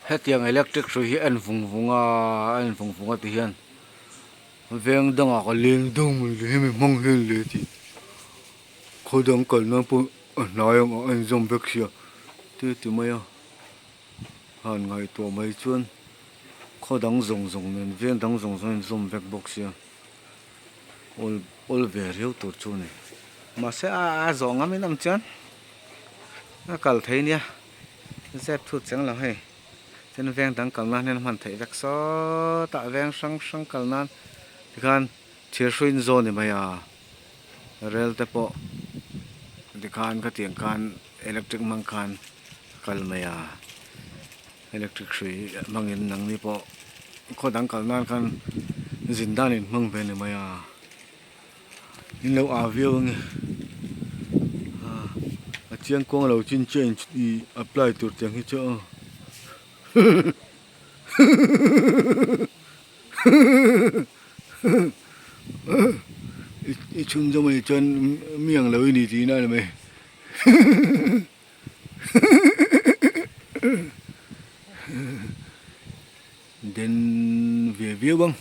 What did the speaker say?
Hetiang electric hrui hi a en vung vung a a en vung vung a ti hian veng dangah ka leng deuh mai le hemi hmang hian le tih khaw dang kal nan pawh a hnai ang a en zawm vek sia te ti mai a han ngaihtuah mai chuan khaw dang zawng zawng nen veng dang zawng zawng a inzawm vek bawk sia awl awl ve riau tur chu a ni mahse a a zawh ngam in awm chuan a kal thei nia. Zep thut cheng lo hei chuan veng dang kal nan hian a hman theih vek sawtah veng hrang hrang kal nan tikhan thir hruiin zawn ni mai a rel te pawh tikhan khatiang khan electric hmang khan a kal mai a electric hrui hmangin nangni pawh khaw dang kal nan khan zin dan in hmang ve ni mai a. In lo ah viau ange ah a chiang kuang lo chin change ih apply tur tiang hi chu aw i chhun zawm anih chuan mi ang lo i ni tihna a ni mai den ve viau ang.